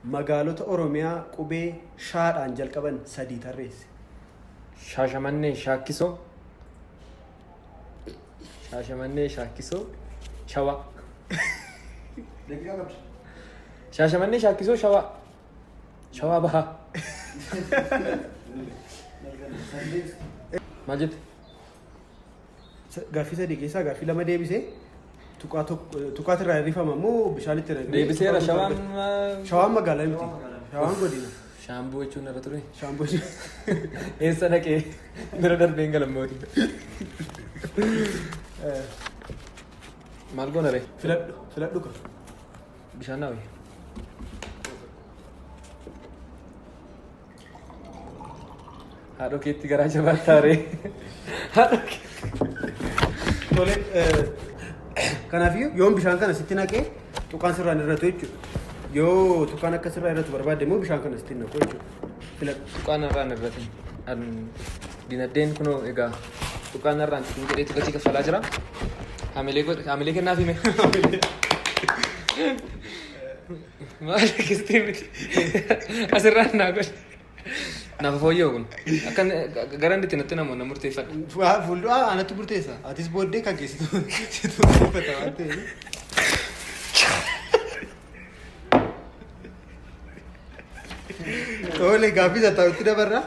Magaalota Oromiyaa qubee shaadhaan jalqaban sadii tarreessi. Shaashamannee Shaakkisoo. Shaashamannee Shaakkisoo. Shawaa. Daqiiqaa qabdi. Shaashamannee Shaakkisoo Shawaa. Shawaa Bahaa. Maal jette? Gaaffii sadii keessaa gaaffii lama deebisee tuqaa tokko tuqaati irraa hirrifama moo bishaan itti naqnee Deebiseera tuqaa shawaan. tokko argata? Shawaan magaalaa miti. Shawaan godina. Shaambuu jechuun irra ture. Shaamboo. Eessa dhaqee bira darbeen galammooti. Maal goona ree? Filadhu filadhu ka. Bishaan naa wayya. Haadhoo keetti garaa jabaattaa ree? Haadhoo keetti. Tole kanaafiyyuu yoon bishaan kana sitti naqee tuqaan sirraan irratu jechuudha. Yoo tuqaan akka sirraa irratu barbaadde immoo bishaan kana sitti naqu jechuudha. Filadhu. Tuqaan irraan irratin. Dinagdeen kunoo egaa tuqaan irraan citin jedheetu gatii kaffalaa jira. Hamilee godhe hamilee kennaaf hime. Maal akkasitti miti. Asirraan naa godhe. Naaf fooyya'u kun. Akka gara inni itti natti namoonni murteeffadha. Fuuldura anatti murteessa. Atis booddee kan keessattuu situ murteeffata waan ta'eef. Tole gaaffii sattaawitti dabarra.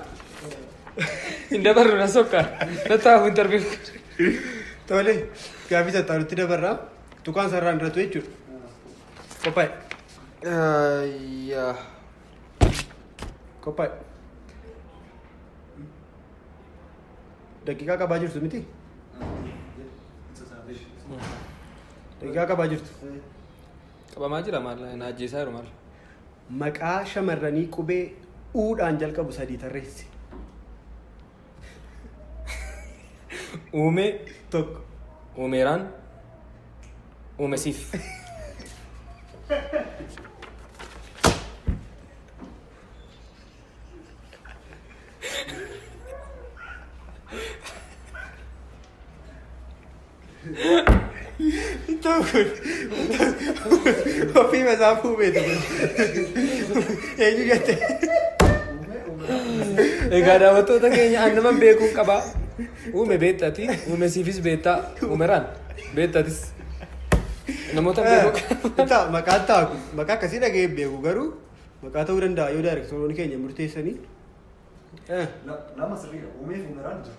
Hin dabarru na sokka. Na taa'u interview. Tole gaaffii sattaawitti dabarra. Tuqaan sararaan irratti jechuudha. Qophaa'e. Yaa. Qophaa'e. Daqiiqaa qabaa jirtu miti? Daqiiqaa qabaa jirtu. Qabamaa jira maal na ajjeesaa jiru maal. Maqaa shamarranii qubee uudhaan jalqabu sadii tarreessi. Uumee Tokko. Uumeeraan Uumesiif. Tokko. Ofii masaa fuumeetu. Eenyu jette? Egaa daawwattoota keenya an nama beekuun qaba. Uume beektati, uumesiifis beektaa, uumeraan beektatis. Namoota beekuu qaba. Ta'a maqaan ta'a kun maqaa akkasii dhaga'ee hin beeku garuu maqaa ta'uu danda'a yoo daayirektoroonni keenya murteessanii. Lama sirriidha. Uumee fi uumeraan jiru.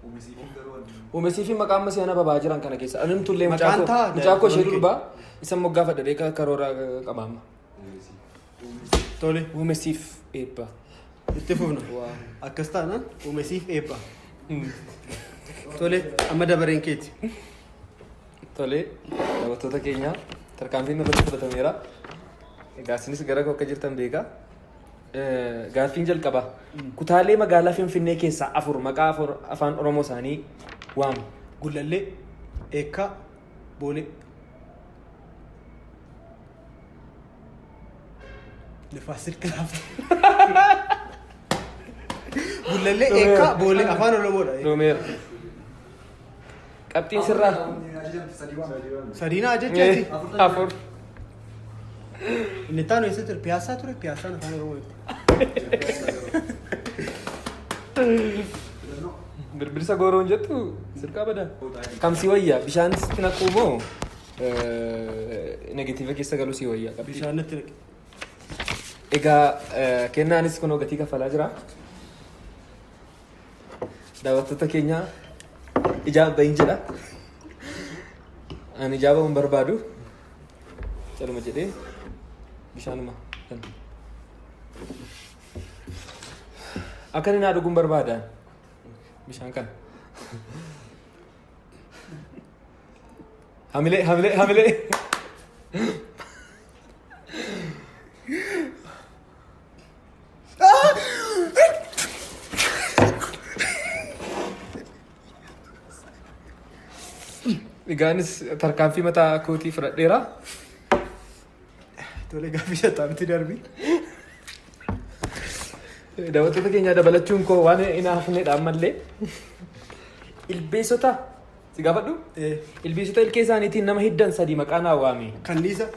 Uumesiifiin garuu Uumesiifi maqaa amma si'ana babaa jiran kana keessa. Ani tullee mucaa Maqaan koo ta'a mucaa koo ishee daayirektoroonni durbaa isa moggaafadha beekaa karoora qaba amma. Tole Uumesiif eebba. itti fufna. Waa. Akkas taanaan uumesiif eebba. Tole amma dabareen keeti. Tole daawwattoota keenya tarkaanfiin irratti fudhatameera. Egaa isinis gara koo akka jirtan beekaa. Gaaffiin jalqabaa. Kutaalee magaalaa Finfinnee keessaa afur maqaa afur afaan Oromoo isaanii waami. Gullallee, Eekkaa, Boolee. Nifaas silki laafte. Gullallee, Eekkaa, Boolee afaan Oromoodha. Dhumeera. Qabxiin sirraa. Sadiinaa jechaati. Afur. Inni taanu eessa ture? Piyaasaa ture? Piyaasaan afaan Oromoo miti. Birbirsa gooroon jettu sirqaa bada. Kam si wayya bishaan sitti naquu moo negatiiva keessa galuu si wayya? Qabxii. Bishaan natti naqe. Egaa kennaanis kunoo gatii kaffalaa jira. Daawwattoota keenya ijaan bahin jedha. Ani ijaa bahuun barbaadu. Caluma jedhee bishaanuma. Kan. Akka inni naa dhuguun barbaada. Bishaan kana. Hamilee hamilee hamilee. Egaanis tarkaanfii mataa kootii fudhadheera. Tole gaaffii shattaamti darbi. Daawwattoota keenya dabalachuun koo waan hin hafnedha ammallee. Ilbeessota si gaafadhu? Ilbiisota ilkee isaaniitiin nama hiddan sadii maqaa naa waami. Kanniisa.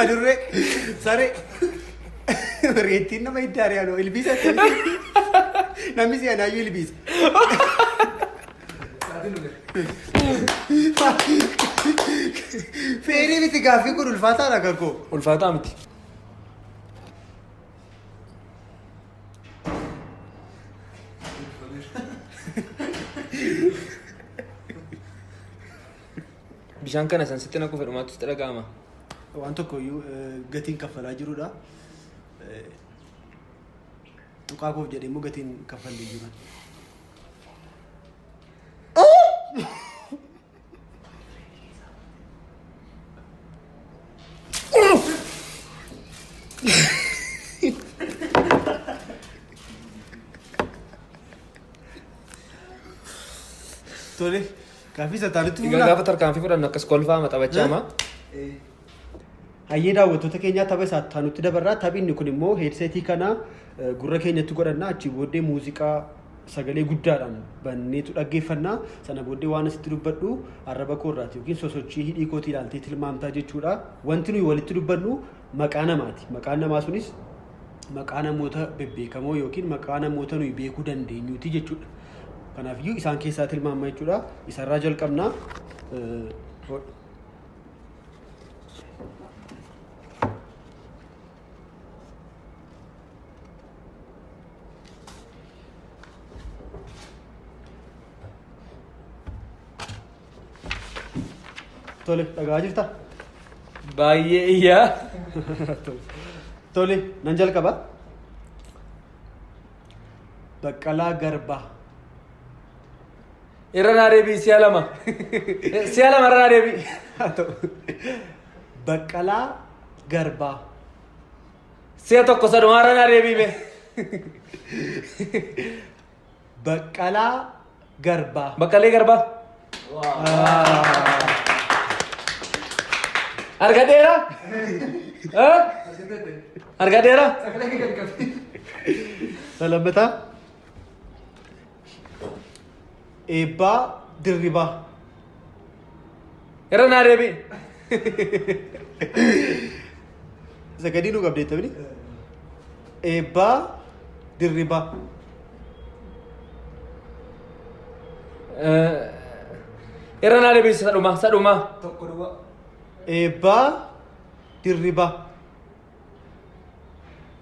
Adurree saree reettiin nama hidda ari'anoo ilbiisa namni si anaayyuu ilbiisa. Feerii miti gaaffii kun ulfaataadha kakoo. Ulfaataa miti. Bishaan kana san sitti naquu fedhumaatu sitti dhaga'ama. Waan tokko iyyuu gatiin kaffalaa jirudha. Tuqaa koof jedhee immoo gatiin kaffallee jiru. Tole, gaaffii isa taanutti Egaa gaafa tarkaanfii fudhannu akkas kolfaama taphachaama. Hayyee daawwattoota keenyaa tapha isaa taanutti dabarraa. Taphinni kun immoo heedseetii kana gurra keenyatti godhanna. Achii booddee muuziqaa sagalee guddaadhaan banneetu dhaggeeffanna. Sana booddee waan asitti dubbadhu arraba koo irraati yookiin sosochii hidhii kootii ilaaltee tilmaamtaa jechuudha. Wanti nuyi walitti dubbannu maqaa namaati. Maqaan namaa sunis maqaa namoota bebbeekamoo yookiin maqaa namoota nuyi beekuu dandeenyuuti jechuudha. Kanaafiyyuu isaan keessaa tilmaamma jechuudha. Isarraa jalqabna. Tole, dhagaa jirta? Baay'ee iyyaa. Tole, nan jalqaba. Baqqalaa Garbaa. Irra naa deebi'i si'a lama. Si'a lama irra naa deebi'i. Haa ta'u. Baqqalaa Garbaa. Si'a tokko sadumaa irra naa deebi'i mee. Baqqalaa Garbaa. Baqqalee Garbaa. Argadheera? Argadheera? Salammataa. Eebbaa Dirribaa. Irra naa deebi'i. Isa gadii nu qabdee taphni. Eebbaa Dirribaa. Irra naa deebi'i sadhuma sadhuma. Tokko duwwaa. Eebbaa Dirribaa.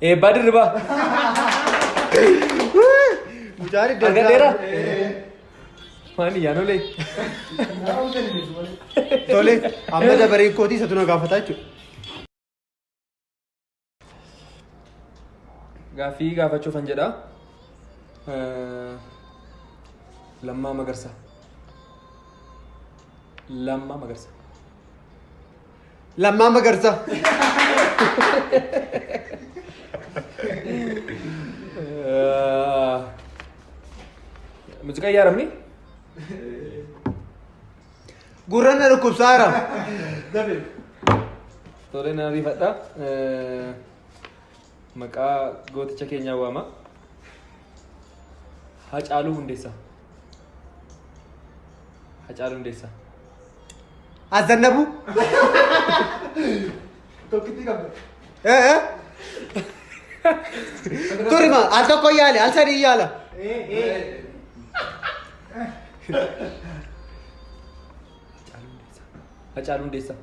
Eebbaa Dirribaa. Mucaan iddoo Argadheera? Maali yaa nolee? Tole, amma dabareen kootii isatu na gaafataa jechuudha. Gaaffii gaafachuufan jedha. Lammaa Magarsaa. Lammaa Magarsaa. Lammaa Magarsaa. Muuziqaa ijaaramni? Gurra na dhukkubsaa jira. Tole na ariifadha. Maqaa gooticha keenyaa waama. Hacaaluu Hundeessaa. Hacaaluu Hundeessaa. Azannabu. Tokkitti qabda. Turima al tokko yaale al sadii yaala. Hacaaluu Hundeessaa.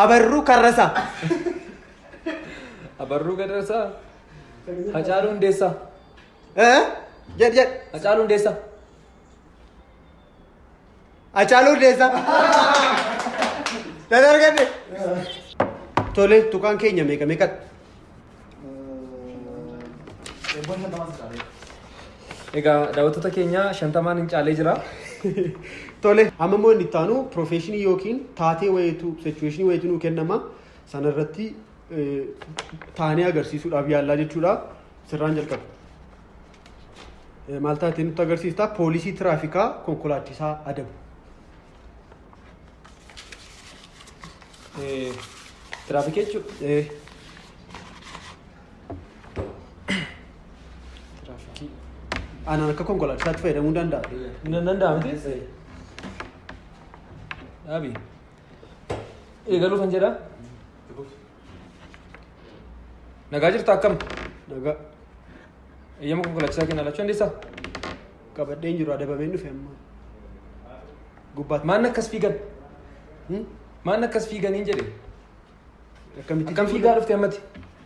Abarruu Karrasaa. Abarruu Gadarsaa. Hacaaluu Hundeessaa. Jedh jedh. Hacaaluu Hundeessaa. Hacaaluu Hundeessaa. Nan argadhe. Tole tuqaan keenya meeqa meeqadha? Eebboon shantamaa si caalee. Egaa daawwattoota keenya 50n hin caalee jira. Tole amma immoo inni itti aanu piroofeeshinii yookiin taatee wayiitu sichuweeshinii wayiitu nuu kennama. Sanarratti taanee agarsiisuudhaaf yaallaa jechuudha. Sirraan jalqaba. Maal taatee nutti agarsiista? Poolisii tiraafikaa konkolaachisaa adabu. Tiraafikii jechuudha. Tiraafikii. Anaan akka konkolaachisaatti fayyadamuu danda'a. Hin danda'a miti? Dhaabi. Eegaluufan jedha. Nagaa jirta akkam? Nagaa. Eeyyama konkolaachisaa kennaa laachuu dandeessaa? Qabadheen jiru adabameen dhufe amma. Gubbaatti. Maan akkas fiigan? Hmm? Maan akkas fiiganiin jedhe? Akkamitti Akkam fiigaa dhufte ammati?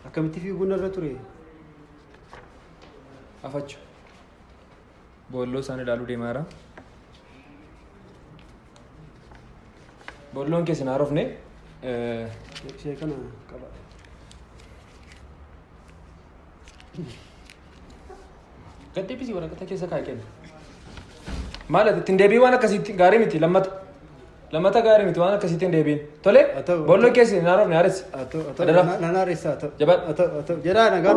Akkamitti fiiguun irra ture? Afachu. Boolloo isaan ilaaluu deemaa jira. Boolloon keessan haarofne. Ishee kana qaba. Gad deebisii waraqata keessa kaa'e kenna. Maal ati ittiin deebiin waan akkasiitti gaarii miti lammata. Lammata gaarii miti waan akkasiitti hin deebiin. Tole Haa ta'u. boolloo keessa hin haarofne haaressi. Haa ta'u, haa ta'u. Adaraa. Nan haaressaa haa ta'u. Jabaadhu. Haa ta'u, haa ta'u. Jedhaa nagaan.